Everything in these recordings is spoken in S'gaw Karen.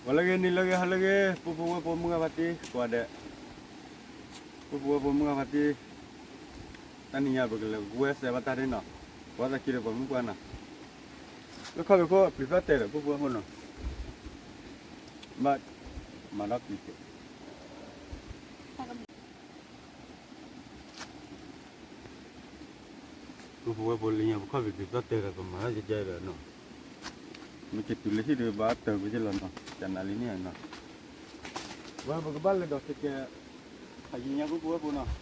ဂီၤလၢအဂ့ၤ နံၤလၢအဂ့ၤ ဟါလၢအဂ့ၤ ပုၢ်ဖိဝဲၢ်ဖိမုၢ်ဂၤဖါတံၢ် ကိးဂၤဒဲး, ပုၢ်ဖိဝဲၢ်ဖိမုၢ်ဂၤဖါတံၢ်, တနံၤညါပကလဲၤဝဲစဲးဘၣ်တၢ်န့ၣ်နီၤ, ပှၤသးခံဒီးပှၤမုၣ်ပှၢ်နီၤ, လၢခီၣ်ဖံးခိၣ်ပျံၤသီၣ်တဲာ်ဒီးပုၢ်ဖိဝဲၢ်ဖိနီၤ, ဘၣ်မၤဒီးပျံၤသ့ ပုၢ်ဖိဝဲၢ်ဖိလၢညါ ပခီၣ်ဖံးပျံၤသီၣ်တဲာ်ဒီး ပမၤတၢ်ကဲကဲဒီးနီၤ, မ့ၢ်ကတုၤလၢဟံၣ်ဒီးဘၣ်တၢ်ဝဲက့လီၤနီၤ, ကနၤလံန့ၣ်နီၤ, ဝဲပကဘၣ်လဲၤဒီးကဲကဲ, ဖးယံၤညါပုၢ်ဖိဝဲၢ်ဖိနီၤ,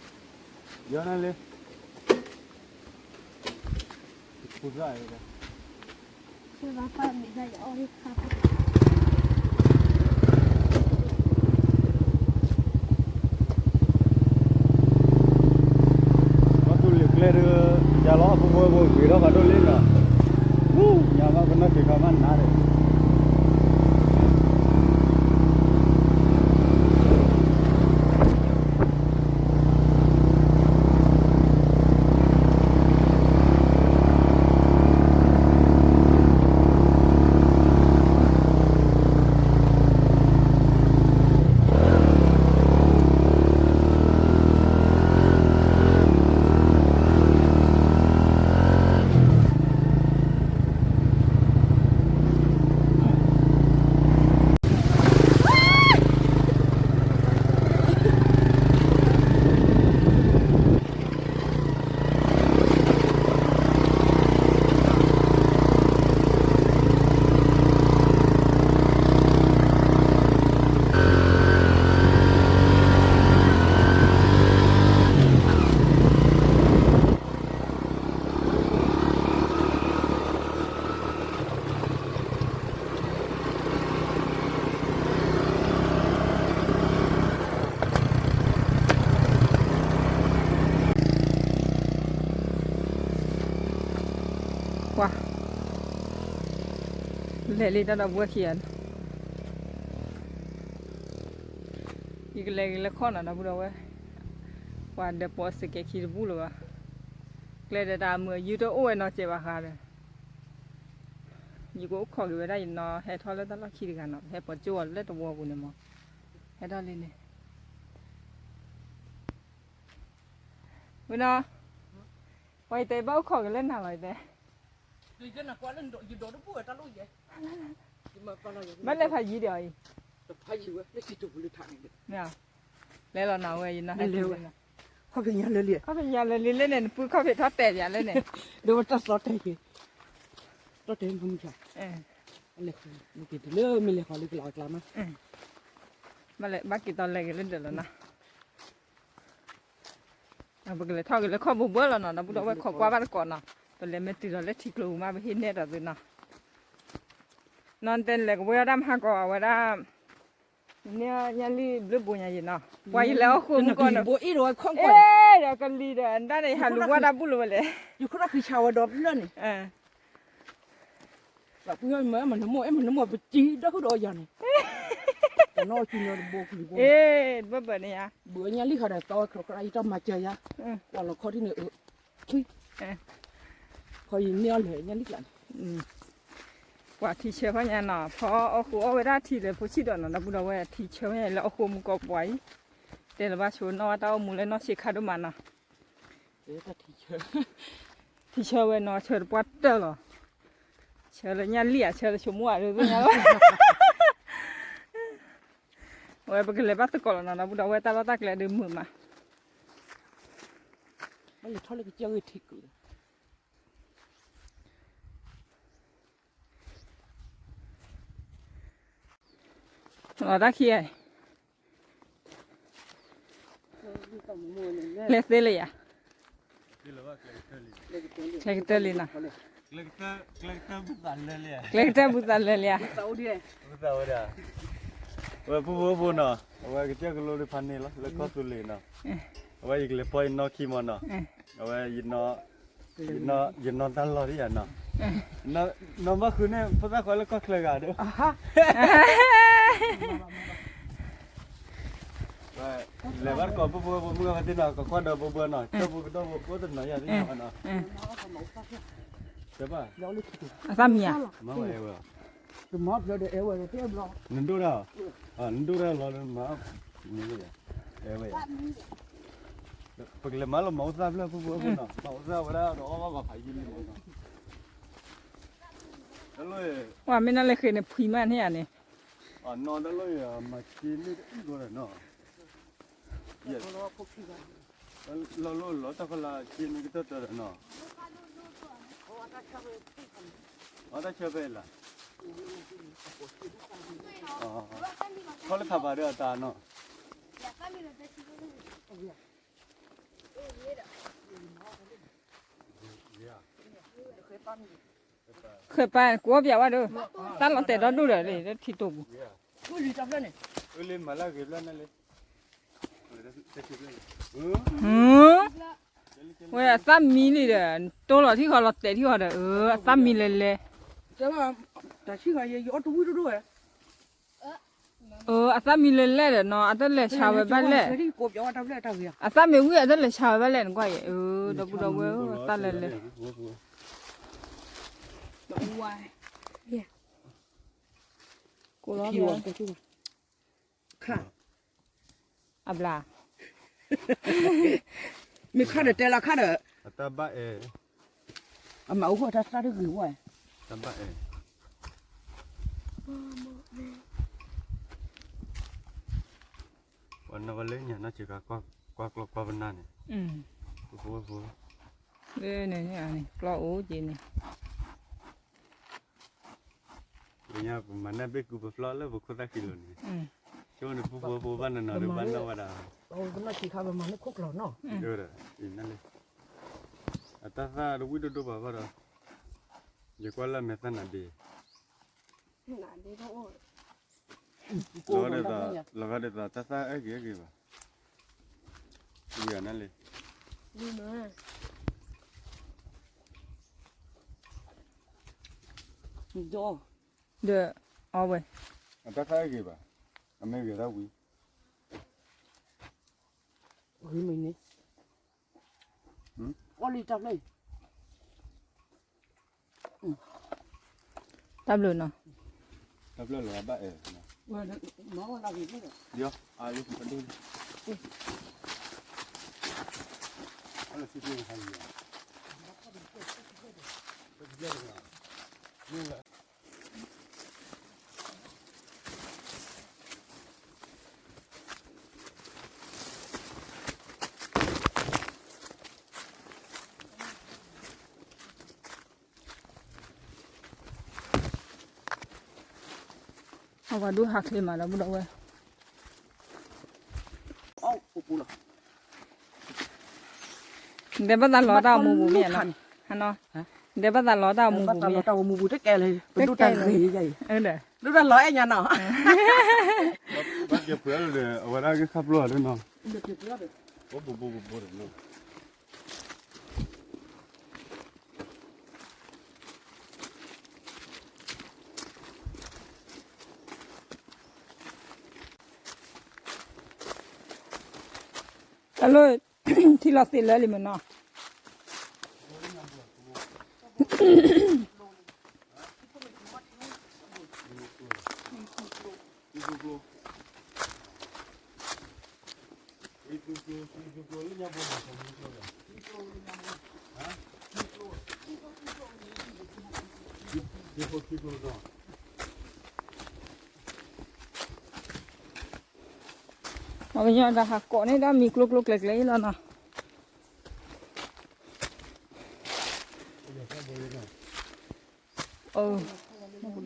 ယီၤနၤလံ ပူၤစၢ်အံၤ ပှၤသူၣ်လံၤကျဲဒီး ယၤလီၤ အဖိဖိဖိဂ့ၤထီၣ်ဖးဒိၣ်လံနီၤ, ညါဘၣ်ပနီၢ်က့ၤခါဘၣ်နါဒီး ပှၤ လဲၤလံတၢ်ဒီပုၢ်ဝဲၢ်ခံဂၤ, ယကလဲၤက့ၤလၢခီၣ်နီၤ ဒီပုၢ်ဒီဝဲၢ်, ပှၤဒီးပိာ်စကဲးခံတဘူၣ်လၢၤဘၣ်, ကျဲဒီးတၢ်အမုာ်အယုၢ်တအိၣ်ဝဲနီတစဲးဘၣ်ဃးဒီး, ယကအိၣ်ခိးက့ၤဝဲဒၣ်ယနီၤ ဟဲထီၣ်လၢတၢ်လီၢ်ခံတဂၤနီၤ ဟဲပိာ်ကၠိအီၤလၢတဝီပူၤန့ၣ်မး, ဟဲထီၣ်လံန့ၣ် ဝဲနီၤ, ပှၤယတဲဘၣ်အိၣ်ခိးက့ၤလၢနၤလီၤယတဲ, ဘၣ်လဲၤဖးယံၤဒီးအံၤ, လဲၤလီၤနီၤဝဲယနီၤဟဲက့ၤလၢနီၤ, ခီၣ်ဖံးညါလၢလံ, ခီၣ်ဖံးညါလၢလံလၢန့ၣ် နပုၢ်ခီၣ်ဖံးထီၣ်တဲာ်ယၤလၢန့ၣ်, ဒီးဝဲတၢ်သီတဲာ်က့ၤ, သီတဲာ်မုၢ်ဆါ, လဲၤလၢမ့ၢ်လဲၤဃီလၢကလီကလါမး, ဘၣ်က့ၤတီလဲၤက့ၤလၢဒၢးလီၤနီၤ ပကလဲၤထီၣ်က့ၤလၢခီၣ်ဘိဘၢလီၤနီၤ ဒီပုၢ်ဒီဝဲၢ်ခိးကွၢ်ဘၣ်တကိးနီၤ, ပလဲၤမ့ၢ်တုၤဒီးလၢထံကျိပူၤမး ပဟံးန့ၢ်ဒီးသုနီၤ, နီၢ်တဲလဲၤကဝဲၤအီၣ်တၢ်မဟါကီး အဝဲဒၣ်, န့ၢ်ညါလံဘျုးဘိညါယံၤနီၤ, ပှၤယလဲၤအီၣ်ဃိမူကီၢ်ဒီး, ဒီးကလံၤဒီး တၢ်န့ၣ် ယဟးလူၤဝဲတၢ်ဘူၣ်လၢၤဝဲလဲၣ်, ယခိၣ်တၢ်ဃံဆါဝဲဒီးဖျၢၣ်န့ၣ် ပှၤပှၤမၢမနမ့ၢ်အဲၣ်မနမ့ၢ်ပစံးဒီးဃုာ်ဒီးယၤန့ၣ်, တနီၢ်ကံနီတဘိကလံၤဘိ, ဘၢဘၢန့ၣ်ယါ, ဘၢညါလံခါဒီး သီဝဲခရၢခရၢ ယတၢ်မၤစၢၤယါ, ပှၤလီၤခီဒ်န့ၣ်, ခီယံၤန့ၢ်အီၤလဲၣ်ညါလံကျါန့ၣ်, ပှၤထံဆၢဖဲညါနီၤ ဖီအီၣ်ဃိအီၣ်ဝဲဒၣ်ထံလၢဖိဆံးဒီးနီၤ ဒီပုၢ်ဒီဝဲၢ်ထံဆၢဖဲညါလၢအီၣ်ဃိမူကီၢ်ပှၤအံၤ, တဲလၢဘၣ်ဆိနီၣ်ဝဲတၢ်အိၣ်မူလၢနီၢ်ဆံးခါဒိၣ်မးနီၤ ထံဆၢဝဲနီၤ ဆၢတပှၢ်တၢၢ်လီၤ, ဆၢလၢညါလံဧါ ဆၢလၢဆိကမိၣ်ဧါ ဒ်သိးညါလီၤ, အဝဲပကလဲၤဘၣ်သကိးလီၤနီၤ ဒီပုၢ်ဒီဝဲၢ်တၢ်လီၢ်တၢ်ကျဲဒုးမုာ်မး, ဘၣ်လဲၤထီၣ်လၢကစၢၢ်ဂ့ၤထံကုာ် လီၤတၢ်ခံဂၤ, ကျဲသ့လၢယၤ, ကျဲကတၢၢ်လံနီၤ, ကျဲကတၢၢ်ဘူးသးလၢလံဧါ, ဝဲပူဖိဖိနီၤ, အဝဲကစၢၢ်ကလိဒုးဖးန့ၣ်လီၤ လၢကီၢ်သူလ့ၤနီၤ, အဝဲယကလဲၤဖီယနီၢ်ခံမီၤနီၤ, အဝဲ ယနီၢ်တၢ်လီၢ်ဒ်ယၤနီၤ, နီၢ်ဘၣ်ဃုန့ၣ် ဖိသၣ်ခွါလၢကီၢ်ချၢဂၤဒီး, လဲၤဘၣ်တကိးဖိဖိဖိမုၣ်ဂၤဖါတံၢ်နီၤ ကကွၢ်ဒီးဘိဘၢနီၤ ကၢၢ်ဖိကဒီၢ်ဖိကိးတနီၤယၤသ့ၣ်ညါဘၣ်နီၤ, တဘၣ်, အသၣ်မံၤဧါ, မၤဝဲဝဲ, တမၤဖျၢၣ်ဒီးအဲၣ်ဝဲဒီးတဲဘျီ, နဒိၣ်တၢ်, နဒိၣ်တၢ်လီၤမၤ, အဲၣ်ဝဲယၤ, ပကလဲၤမၤလီၤမၤအိၣ်သၣ်ဖျၢၣ်ဖိဖိဖိနီၤ, မၤအိၣ်သၣ်ဝဲဒၣ်ဒီးအီၣ်ဘၣ်ဘၣ်ဖးယံာ်လံမနီၤ, ဝဲမ့ၢ်နလဲၤဃ့န့ၣ်ဖှံမးန့ၣ်ဧါန့ၣ်, နီၤတၢ်လီၢ်ယၤမၤစ့န့ၣ်တအုၣ်ကီးဒီးနီၤ လီၤလီၤလီၤတၢ်ဖီလာ်က့န့ၣ်ကတၢၢ်တၢၢ်ဒီးနီၤ, အတၢ်ဆၢဖဲလၢ်, ထီၣ်လၢခးပၤဒီးအတၢ်နီၤ, ဃဲပၤကိးပၠးဝဲဒီး, တၢ်လီၤတဲာ်ဒီဒူၣ်ဒီးလၢထံတိာ်ပူၤ, ဝဲအသၣ်မံလံဒီး, တိၢ်လီၤထံဃီလီၤတဲာ်ထံဃီဒီး, အသၣ်မံလဲၤလဲၤ, အသၣ်မံလဲၤလဲၤဒီးနီၤ အတလဲၤဆါဝဲဘၣ်လဲၣ်, အသၣ်မံဝံၣ်အတလဲၤဆါဝဲဘၣ်လဲၣ်နကွၢ်အံၤ, ဒီပုၢ်ဒီဝဲၢ်ဧၢ အသၣ်လဲၤလဲၤ, ကိးလီၤ, အဘျါ, မ့ၢ်ခါဒီးတဲလီၤခါဒီး, အတၢ်ဘၣ်အဲၣ်, အမၤအိၣ်ဃိတၢ်သၣ်တဂ့ၤဝဲ, တၢ်ဘၣ်အဲၣ်, ပှၤနီၢ်ဝဲလၢညါနီၢ်ဆံးခါ, ကွၢ်ကျီကွၢ်ပနၢ်န့ၣ်, ဖိဖိဖိ, လၢန့ၣ်န့ၣ် ကျီအိၣ်က့ၤန့ၣ် ပမၤနၢ်ဘ့ၣ်ကူပဖျီလၢပခိၣ်သၣ်ခံလိၤန့ၣ်, ဆိန့ၣ်ပူဖိဖိဘၣ်နီၤနီၤဒီးဘၣ်နီၣ်ဝဲဒၣ်, ပနီၢ်ဆံးခါပမၤန့ၢ်ခိၣ်ကျီၤနီၤ, အတၢ်သၣ်တဝံၣ်ဒိၣ်ဒိၣ်ပှၤဘၣ်ဒီး, ယကွၢ်လၢအမဲာ်သၣ်နၤဒ့, လီၤဂာ်ဒ်သိးတၢ်သၣ်အၢဂ့ၤအၢဂ့ၤဘၣ်, ဝံၤအနၢ်လံ, ဒီးအီၣ်ဝဲ, အတၢ်သၣ်အၢဂ့ၤဘၣ်, အမ့ၢ်ဂ့ၤဒၣ်ဝံၤ, ဂ့ၤမ့ၢ်န့ၣ်, အီၣ်လံတၢ်ဖျၢၣ်, တၢ်ဘျုးနီၤ, တၢ်ဘျုးလီၤဘၣ်အဲၣ်, ဒီးအါလံပဒိၣ်လံ, အီၣ်လၢသ့ၣ်သ့ၣ်ဟါလံ, အဝဲဒိၣ်ဟးချ့မးဒီပုၢ်ဒီဝဲၢ်, ဒဲးဘၣ်သးလီၤတၢ်အိၣ်မူပူၤမ့ၢ်နီၤ, ဒဲးဘၣ်သးလီၤတၢ်အိၣ်မူပူၤမ့ၢ်, တကဲလၢ, ဒိၣ်တၢ်ဂ့ၤယၤအံၤ, ဒိၣ်တၢ်လီၤအဲၣ်ညါနီၤ, ဘၣ်ကဲပှဲၤလၢအဝဲဒၣ်က့ၤခါပျိဒီးနီၤ, တၢ်လၢ ထံလီၤသ့ၣ်လၢလံမ့ၢ်နီၤ, ပှၤကညီတၢ်ဟးကိးန့ၢ်ဒၣ်မံၤကျိကျိကျဲကျဲအံၤလီၤနီၤ, ဒီပုၢ်ဒ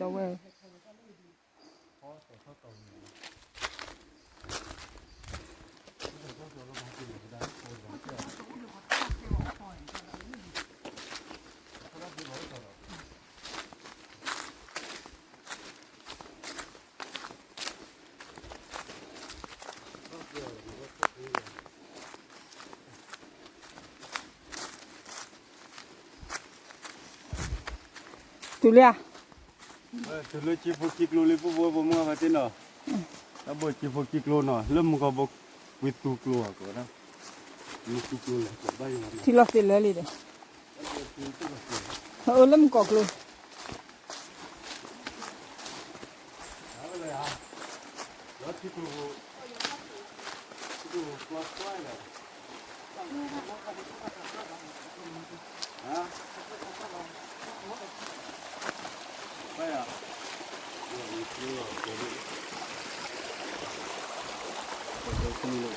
ီဝဲၢ် တုၤလံဧါ, တုၤလၢဆံဖိခံကျိလံ ပူဖိဝဲၢ်ဖိမုၢ်ဂၤဘၣ်တ့ၢ်နီၤ, တၢ်ဘိဆံဖိခံကျိနီၤ လၢမုၢ်ကီၢ်ဘိ ဝံသူကျိဧါ ကိးဒၣ် မုၢ်သူကျိလဲၣ် ဘၣ်ယၤ ထံလီၤသ့ၣ်လၢလံဒီး အၢ လၢမုၢ်ကီၢ်ကျိ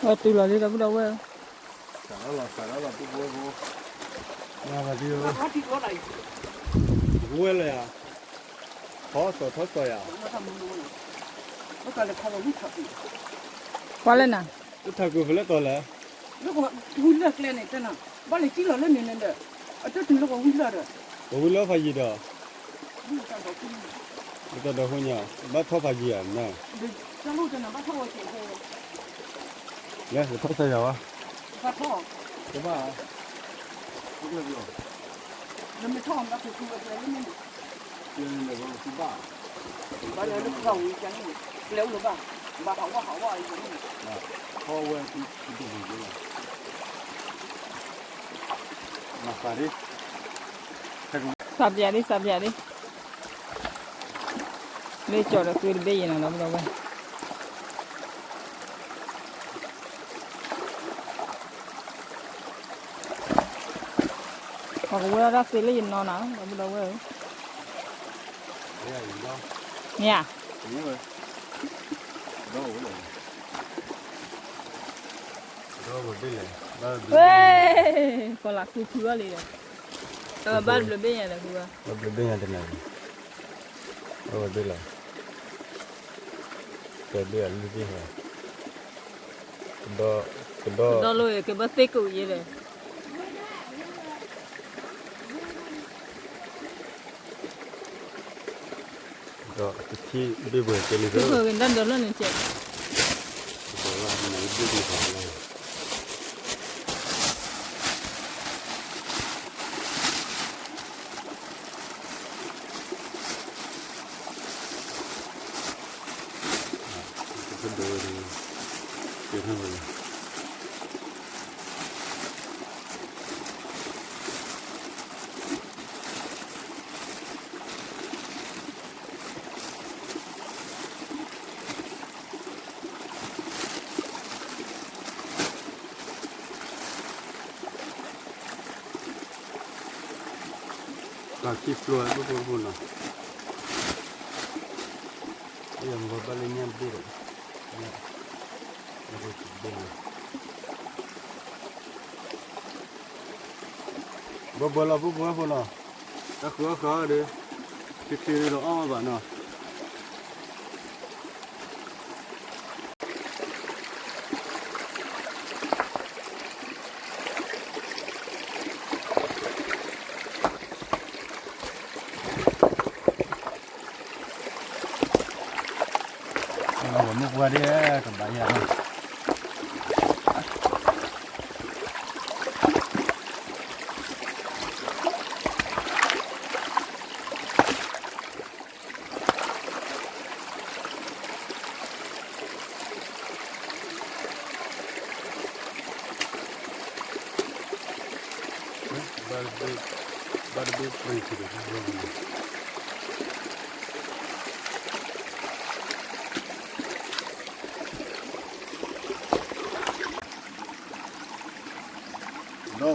ဝဲတုၤလီၤလံ ဒီပုၢ်ဒီဝဲၢ်, စးထီၣ်လီၤ စးထီၣ်လီၤ ပုၢ်ဖိဖိ, ဝဲလီၤယၤ, ထီစီၤထီစီၤယၤ, ကွၢ်လၢနၤ, လၢထးကွံာ်ဖဲလဲၣ်တီၤလဲၣ်, လၢဝံလၢကျဲန့ၣ်တဲနၤ, ဘၣ်လဲၤကံၣ်လီၤလၢန့ၣ်န့ၣ်ဒီး, အတၢ်တုၤလၢပှၤဝံလၢဒီး, ပှၤဝံလၢဖးယံၤဒီး, တၢ်ဒီခိၣ်ညါ, ဘၣ်ထီၣ်ဖးယံၤဧါ, လၢထီၣ်စီၤယၤဝဲ, ဘၣ်ထီၣ်, လၢမ့ၢ်ထီၣ်, ဘၣ်လၢလၢဝံန့ၣ်, ကျဲအိၣ်လၢၤဘၣ်, ဘၣ်ဟးဝီဟးဝီန့ၣ်, ထီဝဲ, မၤသးဒ်, စးပျးဒ်စးပျးဒ်, မ့ၢ်ကၠီၤဒီးသုတဘ့ၣ်ယဲၢ်နီၤ ဒီပုၢ်ဒီဝဲၢ် ပှၤကဝဲဒၣ်သ့လၢယနီၤနၤ ဒီပုၢ်ဒီဝဲၢ်ဧၢ, မ့ၢ်ဧါ, ဝဲ, ကီၤလၤဃုဖုအီၤလံဒီး, ဘၣ်ဘျုးဘ့ၣ်ညါဒီးဃုဘၣ်, ဘၣ်ဘျုးဘ့ၣ်ညါတနၤ, ဘၣ်ဘျုးလီၤ, ကဲဘ့ၣ်အလွံၢ်ဘ့ၣ်, ကဒီ, ကဒီ, ကဒီလိာ်က့ၤဘၣ်သ့ကိးယဲဒီး ဒီးတထံၣ်ဘ့ၣ်ပှဲၤကဲလံ, ဘ့ၣ်ပှဲၤကဲလံ, ကဲထီၣ်ဝဲလံ. ပှၤခံဖျိးဝဲဖိဖိဖိနီၤ, ယမၤဘၣ်လၢညၣ်တဘ့ၣ်ဒီး, ဘၢဘၢလီၤဖိဖိဖိနီၤ, တၢ်ဃုအီၣ်ဃုအီၣ်ဒီး, ချ့ချ့ဒီးအီၣ်မးဘၣ်နီၤ. မ့ၢ်ပှၤဒ်ကဘၣ်ယၤနီၤ. ဘၣ်တဘ့ၣ်ပြံၤခံဒီး, ဒီး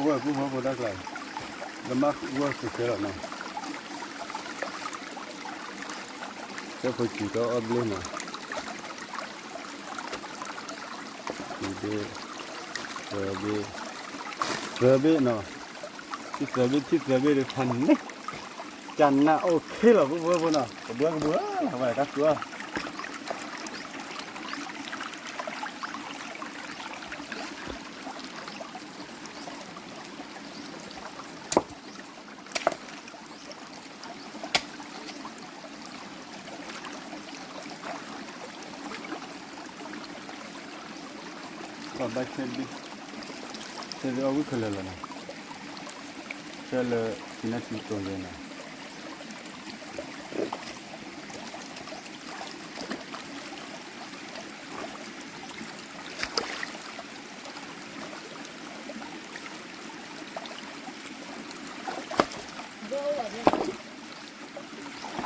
ဝဲၢ်ဖိမုၣ်ဖိတၢ်ကျါ, လၢမ့ၢ်ဝဲၢ်ဃုာ်ခဲလီၤနီၤ, ကဲဖိစံးထီၣ်အီၣ်ဘျ့နီၤ, ခံဘ့ၣ်, သၢဘ့ၣ်, သၢဘ့ၣ်နီၤ, ထံသၢဘ့ၣ် ထံသၢဘ့ၣ်ဒီးဖးန့ၣ်, ကနၣ်အိၣ်ခဲလီၤ ဖိဖိဖိနီၤ, ကဘှၢကဘှၢလီၤ ဝဲတၢ်ဃုအီၣ် ဘၣ်ဆဲးဘ့ၣ်, ဆဲးဘ့ၣ်အီၣ်ဝံၣ်ခဲလၢာ်လီၤနီၤ, ဆဲးလၢ ထံနၢ်ထံတိၤယဲနီၤ.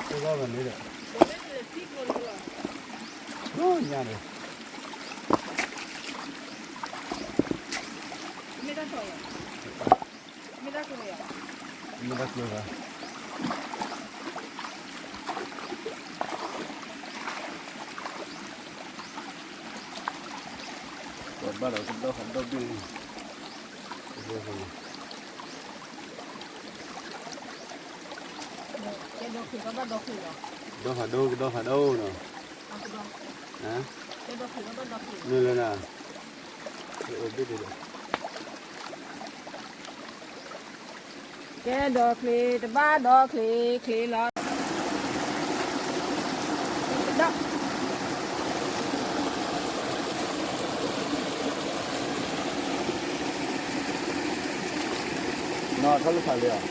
ကဘၣ်မၤန့ၣ်ဒီး, ညါန့ၣ်, မ့ၢ်တၢ်ကျိၤဘၣ်, ပှၤဘၣ်ဒီးကဒီၣ်ဃးဒီၣ်ဘ့ၣ်, ဒီဃးဒီၣ်ကဒီဃးဒီၣ်နီၤ, မ့ၢ်လၢနၤ, ကဲဒီးချ့ တဘၣ်ဒီးချ့ ချ့လီၤ. နီၢ်ထီၣ်လၢဖးလ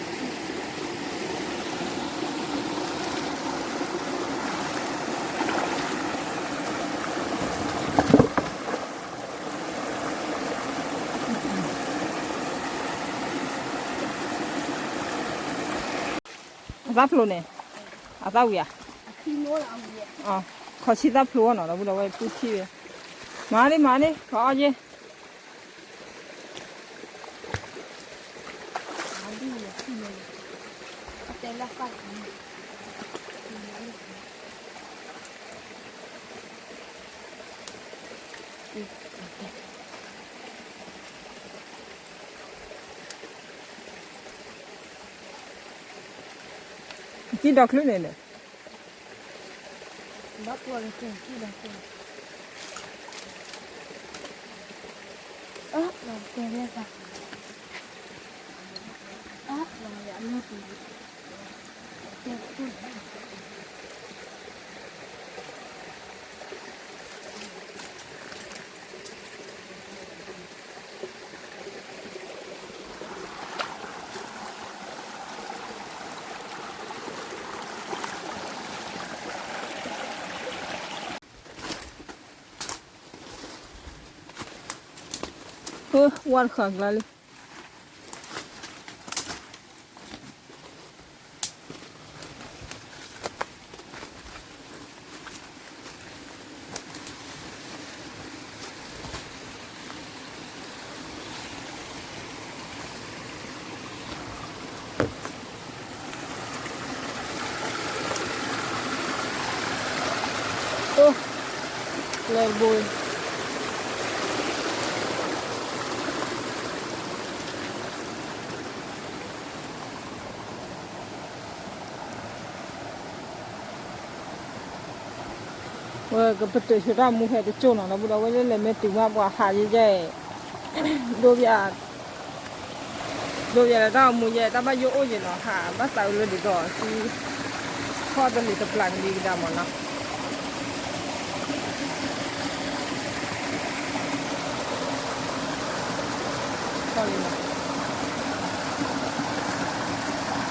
ံဧါ, အသၣ်ဖျိန့ၣ်, အသၣ်ဝံၤဧါ, ခီဆံသၣ်ဖျိအီၤနီၤ ဒီပုၢ်ဒီဝဲၢ် ပူထံၣ်ဝဲ, မၤန့ၣ် မၤန့ၣ် ခီအီၣ်က့ၤ ကံၣ်ဒီချုးန့ၣ်န့ၣ်, ဝါတဃာ်ကျါလံ. လဲၤဘိ ဝဲကပတုာ်ဆိတၢ်မူဟဲတကၠိၢ်နီၤ ဒီပုၢ်ဒီဝဲၢ် လၢလဲၤမ့ၢ်တုၤမးပှၤဟးယဲယဲအံၤ ဒိၣ်ဘၣ် ဒိၣ်ယဲလၢတၢ်အိၣ်မူယဲ တၢ်ဘၣ်ယိၣ်အိၣ်ယဲနီၤ ဟးဘၣ်သးအုးလၢဒ်သိး ထီၣ်တလံၤတပျၢ်ကလံၤကဒါမးနီၤ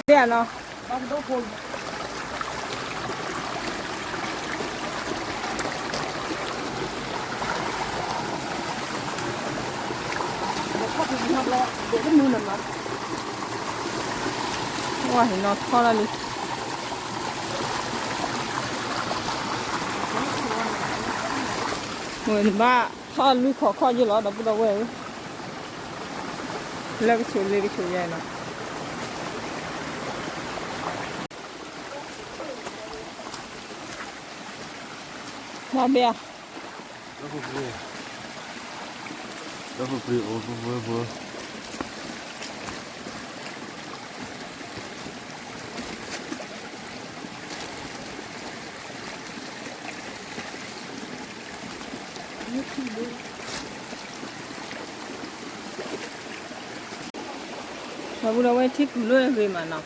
ထီၣ်လံနီၤ ဒ်နီၤ ဝဲဟ့ၣ်နီၤထီၣ်လၢလံ ဝဲနဘၣ်ထီၣ်လွံၢ်ခီၣ်ခီၣ်ယဲလီၤ ဒီပုၢ်ဒီဝဲၢ်ဧၢ လၢကဆိးလ့ကဆိးယဲနီၤ မ့ၢ်ဘၣ် ဒီပုၢ်ဒီဝဲၢ် ထံကုာ်လိာ်ဂ့ၤမးနီၤ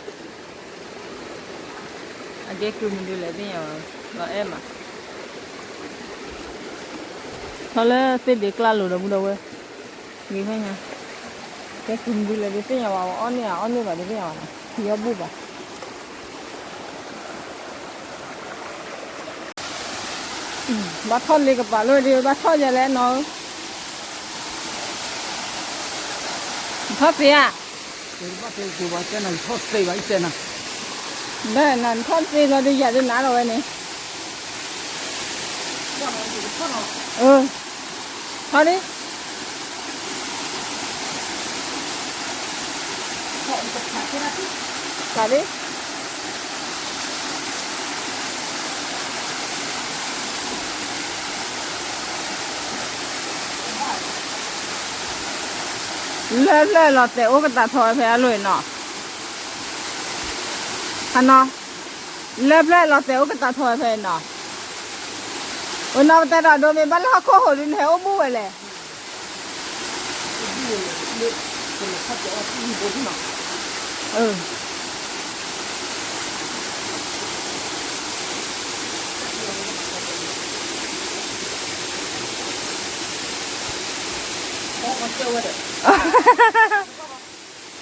အကဲကုာ်မနုၤလဲၣ်သ့ၣ်ညါဘၣ် လီၤအဲၣ်မး ထီၣ်လၢသ့ၣ်ဒ့ကျၢ်လိၤ ဒီပုၢ်ဒီဝဲၢ် ဂ့ၤဖဲညါ ကဲကုာ်မနုၤလဲၣ်ဒ်သ့ၣ်ညါဘၣ် အီၣ်န့ၢ်အီၣ်န့ၢ်ဘၣ်ဒ်သ့ၣ်ညါဘၣ်နီၤ ဖံးအီၣ်ဘူၣ်ဘၣ် ဘၣ်ထီၣ်လ့ကပၤလၢဒ် ဘၣ်ထီၣ်ယဲလဲၣ်နီၤဧၢ ထီၣ်သ့ဧါ ဘၣ်နထီၣ်သ့လီၤဒ်ယၤဒ်နၤလီၤဝဲန့ၣ် ထီၣ်လံ ကၣ်လံ လၢပျၢၢ်လီၤတဲာ်အိၣ်ကတၢ်ထီၣ်ဝဲဖဲအလိၤနီၤ, ဟနီၤ, လၢပျၢၢ်လီၤတဲာ်အိၣ်ကတၢ်ထီၣ်ဝဲဖဲနီၤ, ဝဲနီၤပတဲဒီးဒိမ့ၢ်ဘၣ်လၢဟီၣ်ခိၣ်ဟိၣ်ဒုန့ၣ် ဟဲအိၣ်ဘူးဝဲလဲၣ်.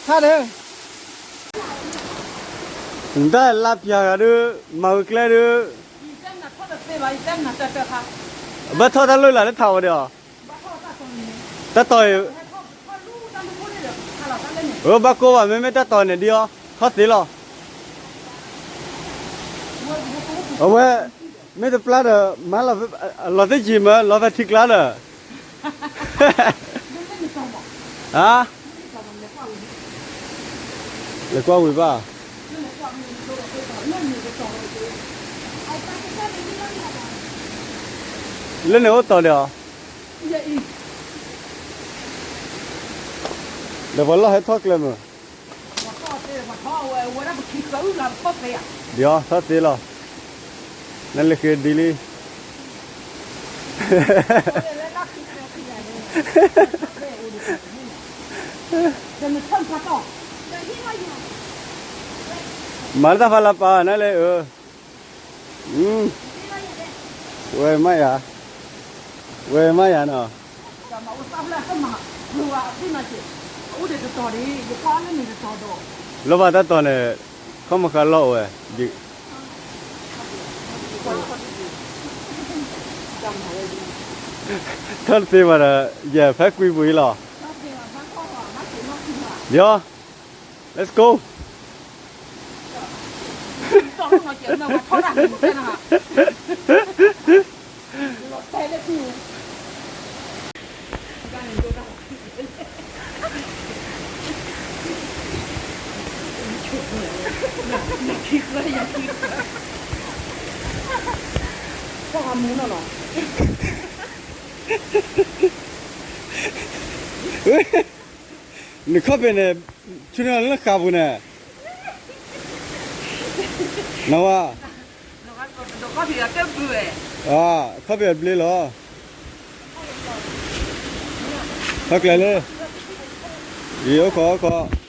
ထါဒီး နတၢ်လါပျၢ်ဂၤဒုး မၤဝဲကျဲဒုး ဘၣ်ထီၣ်တၢ်လိၣ်လၢ်လၢထးဝဲဒီးအီၤ, တၢ်တီၢ်အံၤ, အဘၣ်ကိးဘၣ်မ့မ့ၢ်တၢ်တီၢ်န့ၣ်ဒ်အီၤ, ထီၣ်သ့လီၤ. အဝဲ, မ့ၢ်တပျၢ်ဒီး မၤလီၤသ့ၣ်ကံၤမၢ လီၤသးထံကျါဒီး ဧါ, လဲၤကွၢ်ဝံၤဘၣ်, လၢန့ၣ်အိၣ်တီၢ်ဒံးအီၤ, ဒီးပှၤလီၢ်ဟဲထီၣ်ကျဲမုၢ်, ဒ်အီၤထီၣ်သ့လီၤ, နလဲၤဃ့ဒ်လံ မၤလၢတၢ်ဖးလၢပာ်နၤလဲၣ်, ဝဲမးယၤ, ဝဲမးယၤနီၤ, လီၤဘၣ်တၢ်တီၢ်န့ၣ်, ခီမၤဃးလီၢ်ဝဲ, ထီၣ်တသ့ဘၣ်ဒီး, ယဲၢ်ဖဲကွံပူၤအံၤလီၤ, ယီၤ, let's go. နခီၣ်ဖံးန့ၣ်, ဆူန့ၣ်လၢဃာ်ပူၤန့ၣ်, နဝၤ, ခီၣ်ဖံးအဘျ့လီၤ, ဟဲကျဲလၢ, ယအိၣ်ခိးအိၣ်ခိး.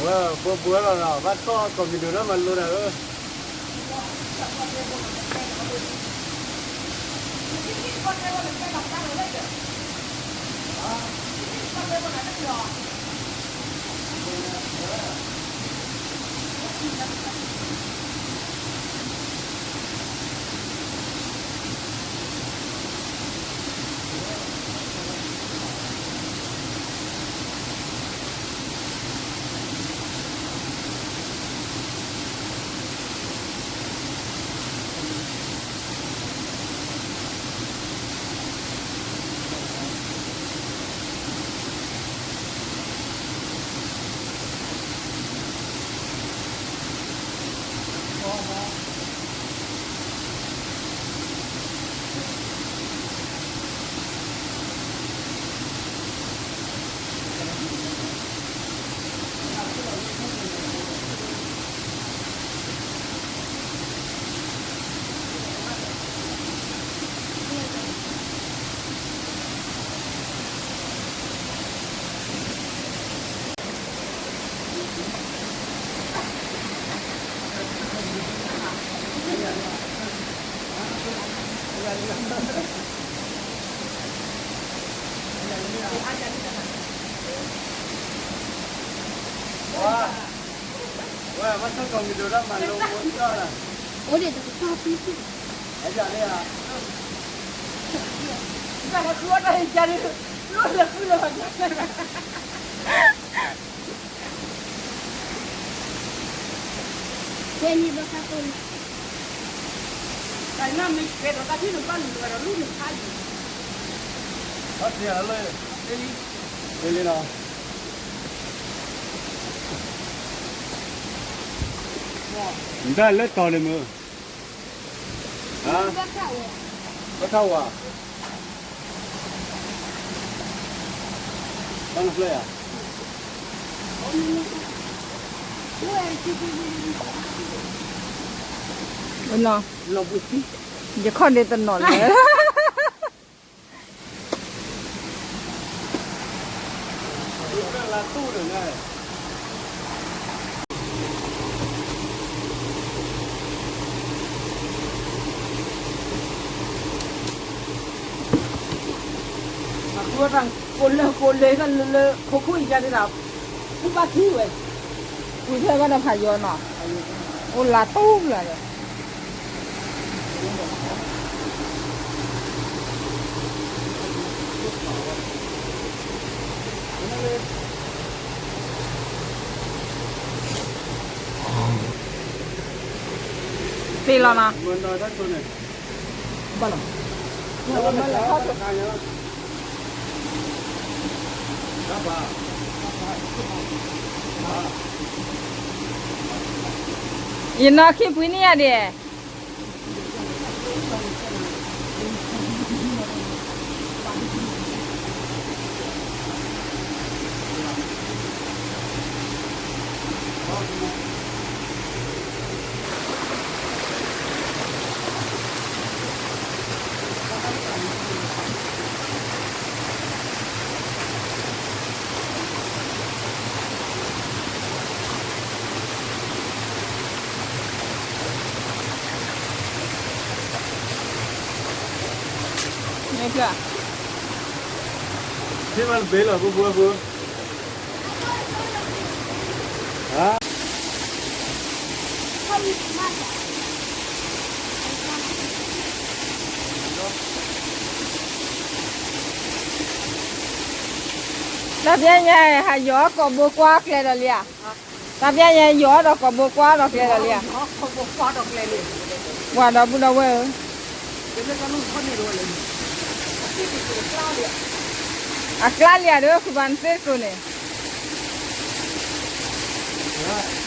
ဝဲဘိဘိလီၤနီၤ ဘၣ်ထီၣ်ကီၢ်မံၤဒိၣ်လၢမၤလိတၢ်ဧၢ ဝဲ ဘၣ်ထီၣ်ကီၢ်မံၤဒိၣ်လၢမၤလိတၢ်လီၤ အိၣ်ဒံးတကပၤပံပံ အယၤန့ၣ်ဧါ တၢ်လၢဃုအီၣ်တၢ်အံၤယၤန့ၣ် လိၣ်လၢဃုလၢဘၣ် ဖဲန့ၣ်ဘၣ်ဃးသိၣ်န့ၣ် တၢ်နၢ်မ့ၢ်ကဲဒီးတၢ်ဖံးနဘၣ်နုာ်ဝဲဒီးလူၢ်နုာ်ခါအံၤ အီၣ်တ့ၢ်လၢ လ့လ့လ့လ့နီၤ နတၢ်လၢတီၤန့ၣ်မုၢ် ဟါ ဘၣ်ခၣ်ဝါ ဘၣ်နဖျၢၣ်ဧါ လီၤဘှံးသံ ယခီၣ်ဒ့တနီၤလၢ အဃိတၢ်ကိးလၢကိးလဲၤတၢ်လၢလၢခိခိၣ်အံၤယၤဒၣ် ပူၤဘၣ်ထံဝဲ ပူၤထဲဘၣ်ဒီးဖးယီၤနီၤ အိၣ်လါတူၢ်လၢ်ဒီး သ့လီၤနီၤ ဘၣ်လီၤ ယနီၢ်ခံပှ့ၤန့ၢ်ယၤဒံး မ့ၢ်ဖျၢၣ် ဟ့ၣ်ဘၣ်တဘ့ၣ်လီၤ ဖိဖိဖိ တၢ်ပျဲညါ ဟးယီၤကိာ်ဘိကွါကျဲဒီးလံဧါ တၢ်ပျဲညါယီၤဒီးကိာ်ဘိကွါဒီးကျဲဒီးလံဧါ ပှၤဒီပုၢ်ဒီဝဲၢ်ဧၢ အကျါလံဧါဒီး ဃုဘၣ်နသ့ၣ်ကိးန့ၣ် မ့ၢ်လီၤ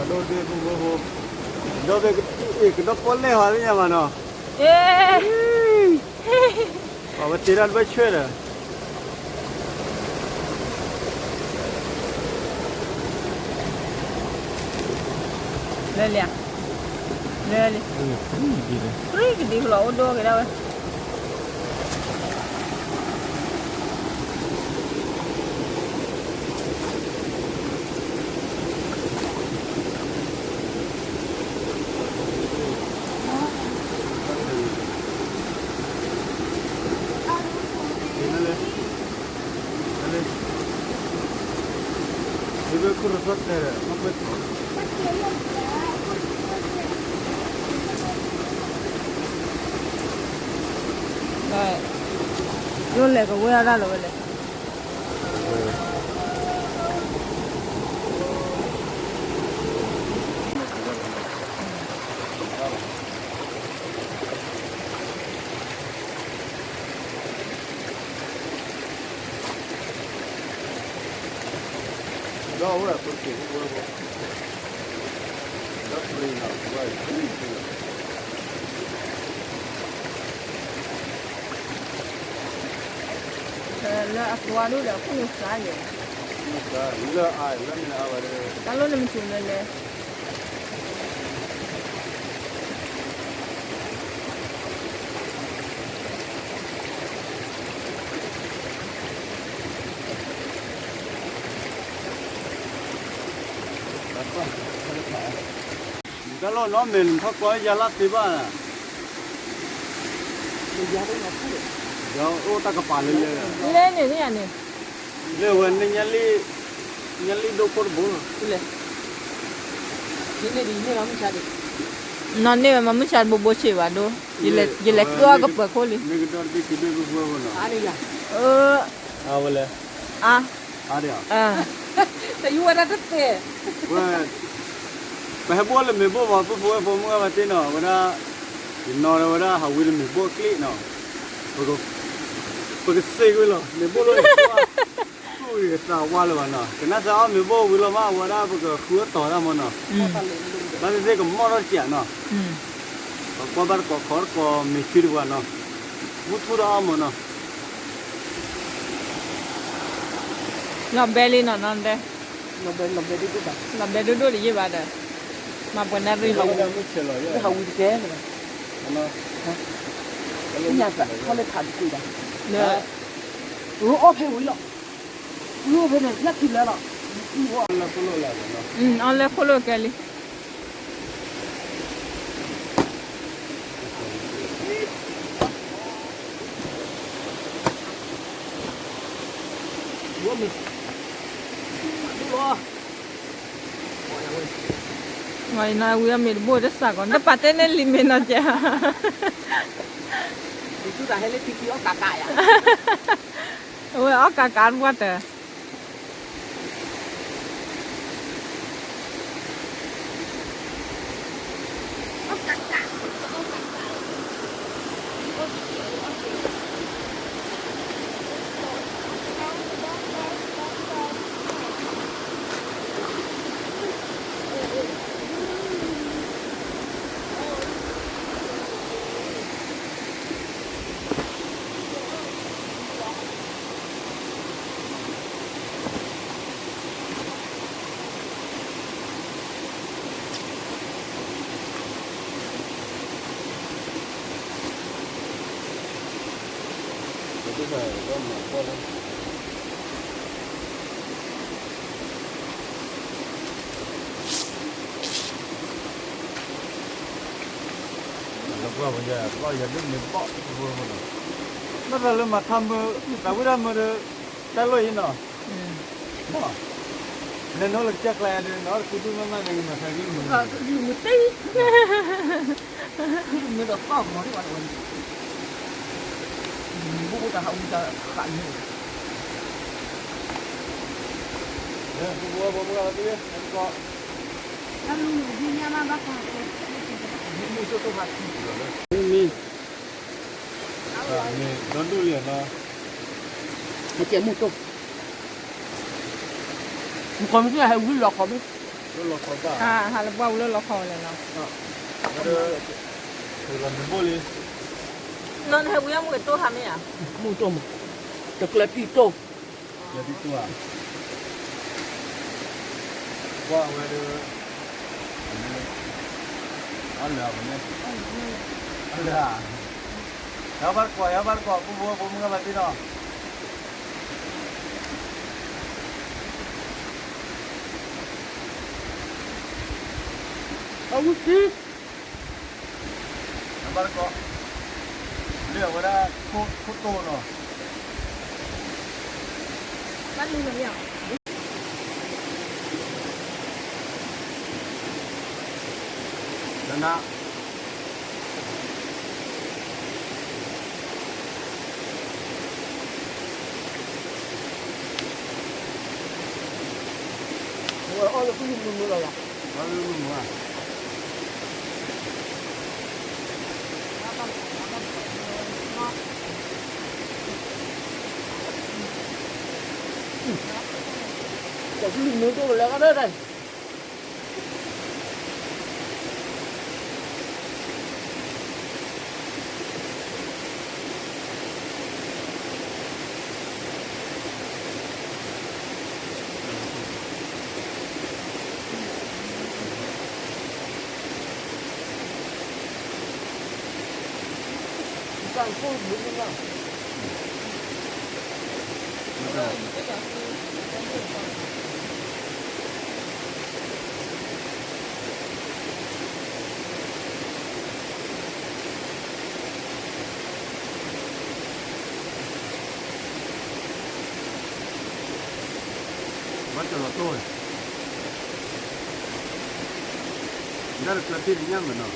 ဒီးသ့ၣ်ပူဖိ, ဒီးသ့ၣ်, အ့ၣ် ကဒီးပီၣ်လဲၣ်ဟီသ့ၣ်ညါမးနီၤ, အ့ၣ်, အဝဲတ့ထီၣ်တဘၢၣ်ဆၢဒီး လၢလံ, လၢလံ, ပြံကဒံဖျိအိၣ်ဒိၣ်က့ၤဒၣ်ဝဲ လၢလဲၤကဝဲဒၣ်လီၤဝဲလဲၣ်. လၢအသွါဒိၣ်ဒီး ခိၣ်နူာ်စှၤယဲၢ်, တၢ်လီၢ်န့ၣ်မ့ၢ်ထူၣ်လၢလဲၣ်. တၢ်လီၢ်နီတမံၤန့ၣ် ထီၣ်ကွၢ်ယါလၢသ့ဘၣ်, ဒီးအိၣ်တၢ်ကပၤလၢလဲၣ်, လဲၣ်န့ၣ်န့ၣ်ယၤန့ၣ်, လၢဝဲန့ၣ် ညါလံၣ်ဒိၣ်ခိၣ်တဘိလီၤ, နီၢ်န့ၢ်ဝဲမၤမုၢ်ဆါတဘိဘိဆံးဘၣ်ဒိၣ်, ယလဲၤကျိအီၣ်ကပၢၤခိၣ်လံ, အါ တယူဝဲဒၣ်တသ့ၣ်, ပဟဲဘိၣ်လၢမ့ၢ်ဘိၣ်ဘၣ် ပဖိဝဲဖိမုၣ်ဂၤဘၣ်တ့ၢ်နီၤ ဝဲဒၣ်, ယနီၤဒီးဝဲဒၣ်ဟးဝံလၢမ့ၢ်ဘိၣ်အကျ့ၣ်နီၤ, ပကစ့ကွံာ်လီၤ မ့ၢ်ဘိၣ်လီၤ, သူၣ်ဂ့ၤသးဝါလၢၤဘၣ်နီၤ ကနၣ်စၢ်အီၣ်မ့ၢ်ဘိၣ်ဝံၤလီၤမး အဝဲဒၣ်ပကဃုအီၣ်တီၤဒၣ်မးနီၤ, ဘၣ်သ့ၣ်သ့ၣ်ကမီၣ်ထီၣ်တစဲးနီၤ, ပကွၢ်ဘၣ်တကိးခီတကိးမ့ၢ်ဆံတပှၤနီၤ, မုၢ်ထူၣ်ဒီးအီၣ်မးနီၤ လီၤဘဲလံနီၤနီၤဒဲး, လီၤဘဲဒိၣ်ဒိၣ်တယံာ်ဘၣ်ဒီး, မၤပှဲၤနၣ်ရံၣ်လီၤ, ဟးဝံၤတကဲ, ညၣ်သးထီၣ်လၢထးတကွံာ်ဒီး, လၢ, အီၣ်ဖဲဝံၤလီၤ, အီၣ်ဖဲန့ၣ် ညၣ်ခံလၢလီၤ, အီၣ်လၢခိၣ်လိာ်ကဲလံ. ဝံၤအမ့ၢ်တဘိၣ်တစးကီး တပာ်တဲန့ၣ်လံမ့ၢ်နီၤကဲ, အဝဲအီၣ်ကးကးတပှၢ်တၢၢ် ဘၣ်သးလၢမၤထါမၢ, သးဝံၣ်တၢ်မၢဒီး, တၢ်လီၢ်အံၤနီၤ, လဲၤနီၤလၢကစၢ်ကျါယၤဒီး နီၤတကူဒုမ့ၢ်မးန့ၣ် မၤသးဂ့ၢ်မုာ်, မုာ်ဒီးသီၣ်မၤထံၣ်ဘၣ်တဝဲန့ၣ်, မ့ၢ်ဘိၣ်ဘိၣ်တၢ်ဟးဝံတၢ်ဃးန့ၣ်, ပဝဲပှၤမုၢ်ဂၤလီၤတံၢ်, တၢ်လူၤမုာ်ဒုညါမးဘၣ်ဃး, မ့ၢ်, မ့ၢ်ဒီဒိၣ်လံနီၤ, ဟဲကဲမုၢ်တိၢ်, မုၢ်ခီမုၢ်ဟဲဝံလီၤခီမုၢ်, လီခီဘၣ်, ဟးလၢပှၢ်ပူၤလၢလီခီဝဲလဲၣ်နီၤ, လီၤမ့ၢ်ဘိၣ်လံ, နီၤနဟဲဝံၤအမူကတိၢ်ဟးမ့ၢ်ဧါ, မူတိၢ်မး, တကျဲပံတိၢ်, ကျဲပံတိၢ်ဧါ, ကွၢ်ဝဲဒီး, အလၢာ်အဝဲန့ၣ်, အလၢာ်ဧါ, ဟဲဘၣ်တကိး ဟဲဘၣ်တကိး ပူဖိဖိမုၢ်ဂၤဘၣ်သ့ၣ်နီၤ အဝံသံ, ဘၣ်တကိး, လၢအဝဲဒၣ်, ခိၣ်တိၢ်နီၤ, ဘၣ်လူၤနီၤမ့ၢ်ဧါ, နန အီၣ်လၢပလူမုၢ်မုၢ်လီၤယၤ, အီၣ်လၢပလူမုၢ်မုၢ်ဧါ, ပလူမုၢ်တိၢ်လၢကတၢၢ်တၢ် ဘၣ်တလီၤတိၢ်ဝဲ, ဒၣ်တကျၢၤတ့ၢ်လၢညၣ်မးနီၤ,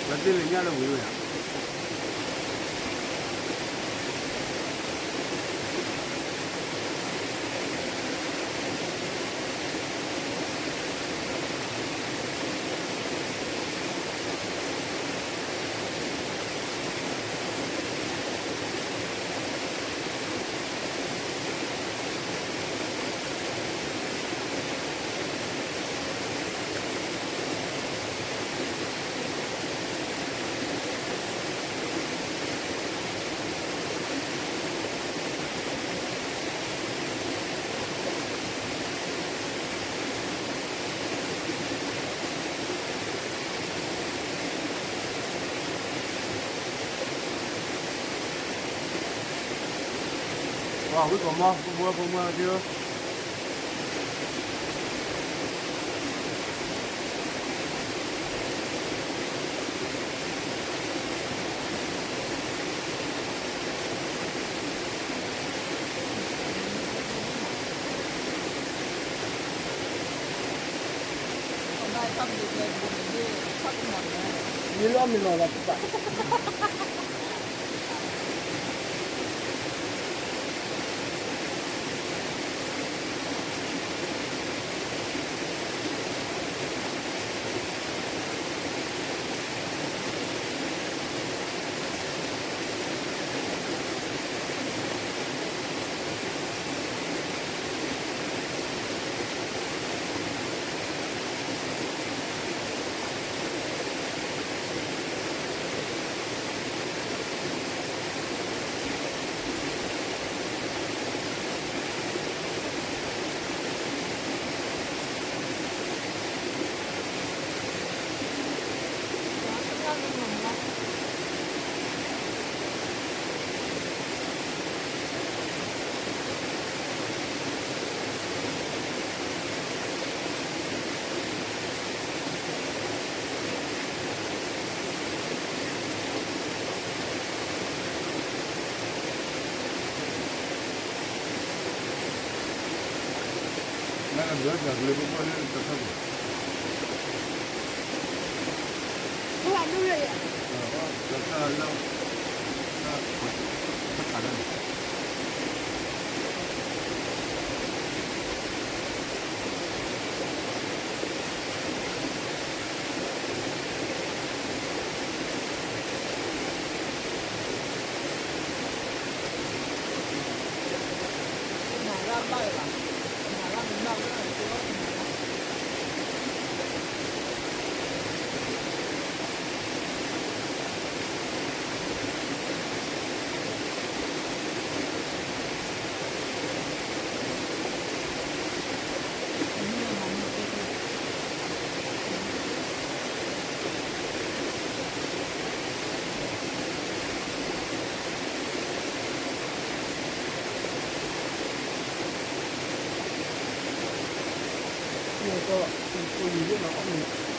ကျၢၤတ့ၢ်လၢညၣ်လၢဝံၤဝဲဧါ. ပှၤဝံၣ်ကီးမီၢ် ဖိမုၣ်ဖိမုၣ်က့ၤဧၢ, မ့ၢ်လီၤမ့ၢ်လီၤလီၤပပာ် မၤလၢဘၣ်လီၤ, မၤလၢမၤလၢမၤလၢ ကီၢ်လံၤသ့ၣ်နီၤ အီၣ်မ့ၤ, ကီၢ်သူၣ်အီၤမ့ၤ ကီၢ်သူၣ်အီၤပၢ်သ့ၣ်နီၤ, ဘံဘူ, ကီၢ်သူၣ်အီၤမ့ၤနဝဲမံၤပှၢ်တနံၤ, ဒီး ယဲဒၣ်န့ၣ် မံၤတိၤပၢ်မ့ၤတနံၤ, ယဲထီၣ်မ့ၤဃီန့ၣ် ယတိၢ်နီၣ်ပၢ်ဖံးယၢ်, ပၢ်ဖံး, အက့ၤလီၤဒၣ်ဖိန့ၣ်, ဟးက့ၤသ့ၣ်နၢ်ဖိအဖိမၤဘူၣ်အနီၢ်လီၤ, နီၢ်နီၢ်ကဟး တဲတၢ်ဝၤအိၣ်ဘၣ်, အလီၤလၢမုၢ်ထူဖီဒီး အဝၤအိၣ်ဒီး, တၢ်လီၤတၢ်ဟီဒီး ပှၤဖီခွါဒီး, အမ့ၢ်ဧၢ, ဟါလၢကပၤလၢၤဟါ, မ့ၢ်ကန့ၣ်ဧၢ ပှၤဒီးပုၢ်ဖိဝဲၢ်ဖိနီၤ, ပှၤမ့ၢ်အီထံးဒီး ပကဒိးပၠးဖဲတမီၢ်လီၤနီၤ, ပှၤမ့ၢ်အီထံးအိၣ်လီၤဒီး ပကထီၣ်ဝဲဒၣ် ထံလီၤဆိလိန့ၣ် ပထီၣ်လ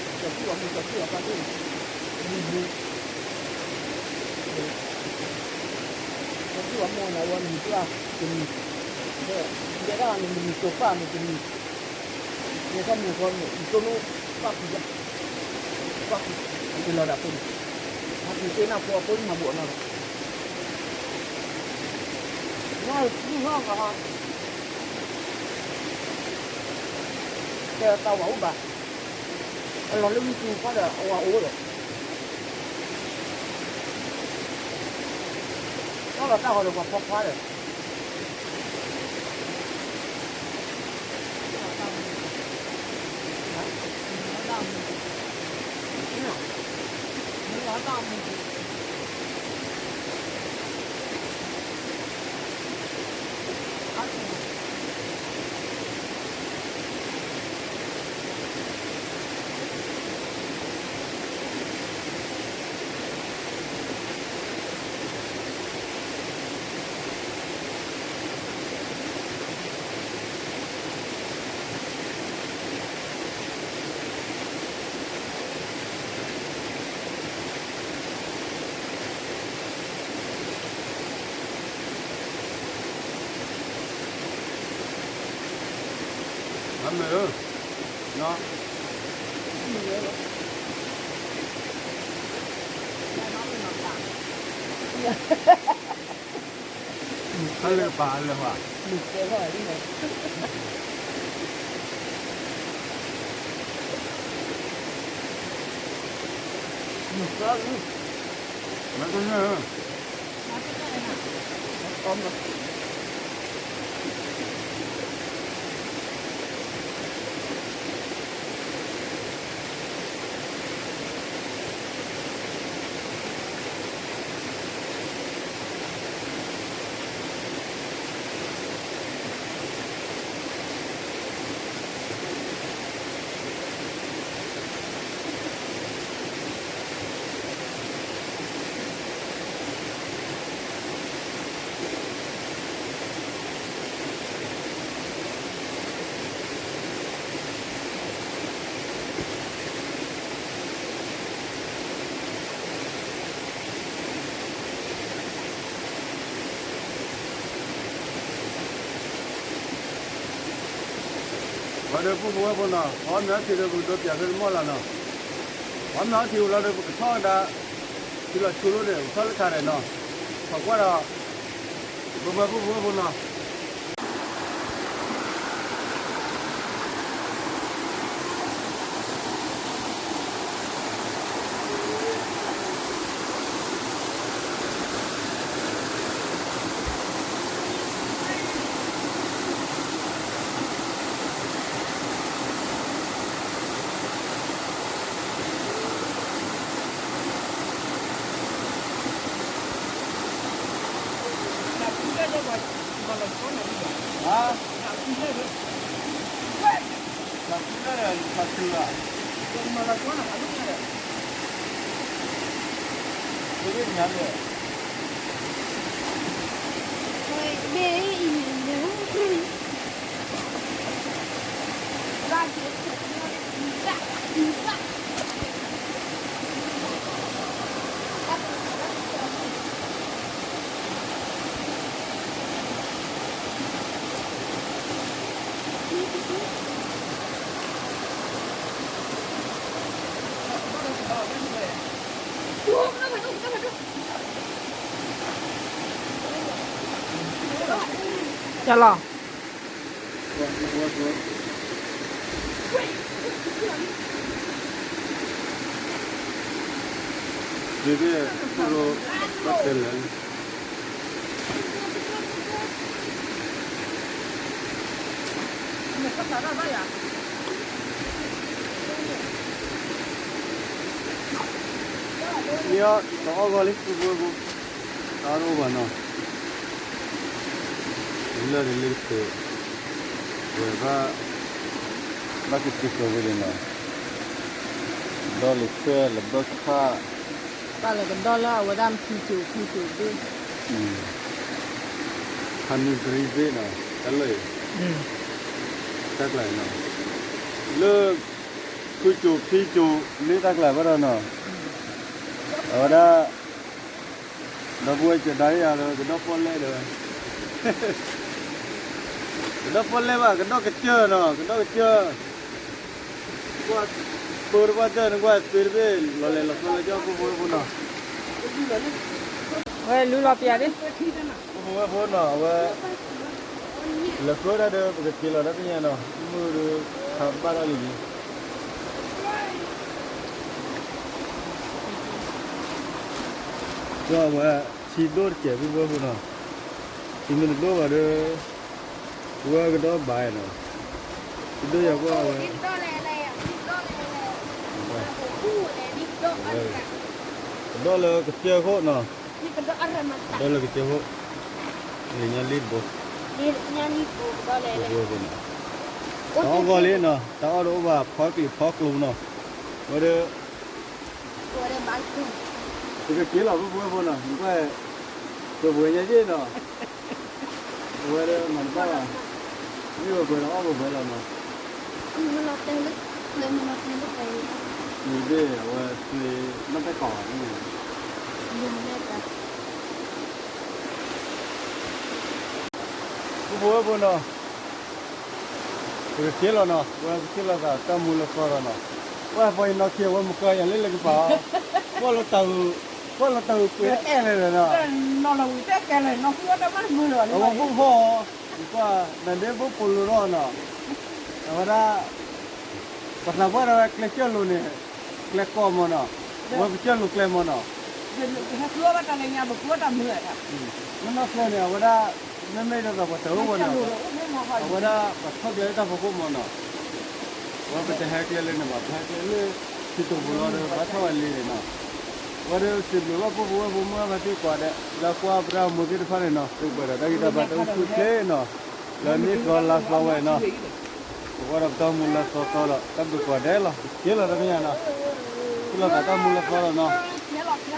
ၢခါဒီးနီၤ, ထီၣ်ကွၢ်ဒီး ပှၤပုၢ်ဖိဝဲၢ်ဖိနီၤ. ကလီၤ ဒ်သိး ဘၣ်တဲလဲၣ် မ့ၢ်အီၤ တအီၣ်ဂီၢ်လံ ပုၢ်ဖိဝဲၢ်ဖိ, တအီၣ်တအိၣ်ဘၣ်နီၤ, လၢၢ်တလ့တပှဲၤ, ဝဲဘၣ်, ဘၣ်က့ၤက့ၤစိာ်ဝဲဒၣ်နီၤ, ဒီးလံာ်ခွဲးလၢဘၢခါ, ဘၣ်လၢကဒီလၢအဝဲဒၣ်မုၢ်ကျိၤမုၢ်ကျိၤသ့ၣ်, ဖးမံၤတရံးသ့ၣ်နီၤ တၢ်လၢာ်အံၤ, တၢ်ကျါအံၤနီၤ, လၢ ခုၣ်ကၠိၣ်ဖံကၠိၣ် လၢတၢ်ကျါဘၣ်ဒီးနီၤ, အဝဲဒၣ် ဒီပုၢ်ဝဲၢ်ကဒါယၤဒီး ကဒီၣ်ပီၣ်လဲၣ်ဒီး ကဒီၣ်ပီၣ်လဲၣ်ဘၣ် ကဒီၣ်ကစၢၢ်နီၤ ကဒီၣ်ကစၢၢ်, ကွၢ် ပၢတပှၢ်တၢၢ် နကွၢ်သ့တဘ့ၣ် လီၤလဲၤလီၤသွဲလၢကၠီ ပုၢ်ဖိဝဲၢ်ဖိနီၤ, ဝဲလူလီၤပျးဒ် ပုၢ်ဖိဝဲၢ်ဖိနီၤ အဝဲ လဲၤဃုတၢ်ဒီး ပကက့ၤလီၤတၢ်တညါနီၤ မုၢ်ဒီး ခးဘၣ်ထီၣ်လံလံ ကွၢ်ဝဲ ထံဒိၣ်တစဲး ပုၢ်ဖိဝဲၢ်ဖိနီၤ, ထံမ့ၢ်တဒိၣ်ဘၣ်ဒီး ဝဲကဒီးဘၣ်နီၤ, ထံဒိၣ်ယၤကွၢ်ဝဲ ကဒီၣ်လၢကစၢၢ်ခိၣ်နီၤ, ကဒီၣ်လၢကစၢၢ်ခိၣ်, လံာ်ညါလံာ်တဘိ, ပုၢ်ဖိဝဲၢ်ဖိနီၤ, တၢ်အီၣ်ဂီၢ်လံနီၤ တၢ်အီၣ်တအိၣ်ဘၣ် ဖီကျံၤဖီကျိၤနီၤ, ဝဲဒီး ပကက့ၤလီၤ ပုၢ်ဖိဝဲၢ်ဖိနီၤ နကွၢ် ပပှဲၤညါယ့ၣ်နီၤ, အဝဲဒၣ်မၤတဘၣ်ဘၣ်, မ့ၢ်ပပှဲၤဒီးအီၣ်ပပှဲၤလီၤနီၤ, မ့ၢ်ဘ့ၣ်အဝဲသ့ နီၢ်ပဲၢ်ကီးဘၣ်န့ၣ် ပုၢ်ဖိဝဲၢ်ဖိနီၤ, ပကက့ၤလီၤနီၤ ဝဲပက့ၤလီၤသးတၢ်မူလၢသီဒီးနီၤ, ဝဲပှၤအံၤနီၢ်ခံ အဝဲမုၢ်ကီၢ်ယၤလၢလၢကပၤအီၤ, ကွၢ်လၢတၢ်ဂုာ်, ကွၢ်လၢတၢ်ဂုာ်ပှဲၤအဲၣ်လဲၣ်ဒီးနီၤ, အဝဲဖိဖီ ကွၢ် နဒ့ဘိပိာ်လိၤထီၣ်နီၤ, အဝဲဒၣ် ပသးပှၢ်ဒီးဝဲကျဲကၢၢ်လိၤန့ၣ်, ကျဲကီၢ်မ့ၢ်နီၤ, အဝဲပကၢၢ်လိၤကျဲမ့ၢ်နီၤ, မ့ၢ်နီၢ်ကျဲန့ၣ် အဝဲဒၣ် မ့မ့ၢ်ဒ်သိးပှၤတၢ်အိၣ်ဝဲန့ၣ်, အဝဲဒၣ်ပထီၣ်ကျဲလၢတၢ်ဖီခိၣ်မ့ၢ်နီၤ, အဝဲဒၣ်ပထီၣ်ကျဲလၢတၢ်ဖီခိၣ်မ့ၢ်နီၤ, ပဟဲကျဲလၢန့ၣ်ဘၣ် ပဟဲကျဲလၢ ထံတိာ်ပူၤလီၤဒီး ဘၣ်ထီၣ်ဝဲလံန့ၣ်နီၤ, အဝဲဒၣ်စံးဘျုးဘၣ်ပုၢ်ဖိဝဲၢ်ဖိမုၢ်အါဖါတံၢ်ကိးဂၤဒဲး လၢကွၢ်ပတၢ်မူသ့ၣ်တဖၣ်န့ၣ်နီၤ, သုပှဲၤဒီးတၢ်ဂံၢ်တၢ်ဘါတၢ်အိၣ်ဆူၣ်အိၣ်ချ့နီၤ, လၢနံၣ်သီလါသီဝဲနီၤ, ပကွၢ်ဒီးပတၢ်မူလၢသီသီဒီး တၢ်ဘျုးကိးဂၤဒဲးလီၤ, က့ၤလီၤတၢ်မဲာ်ညါနီၤ, က့ၤလီၤသးတၢ်မူလၢသီဒီးနီၤ, က့ၤလီၤ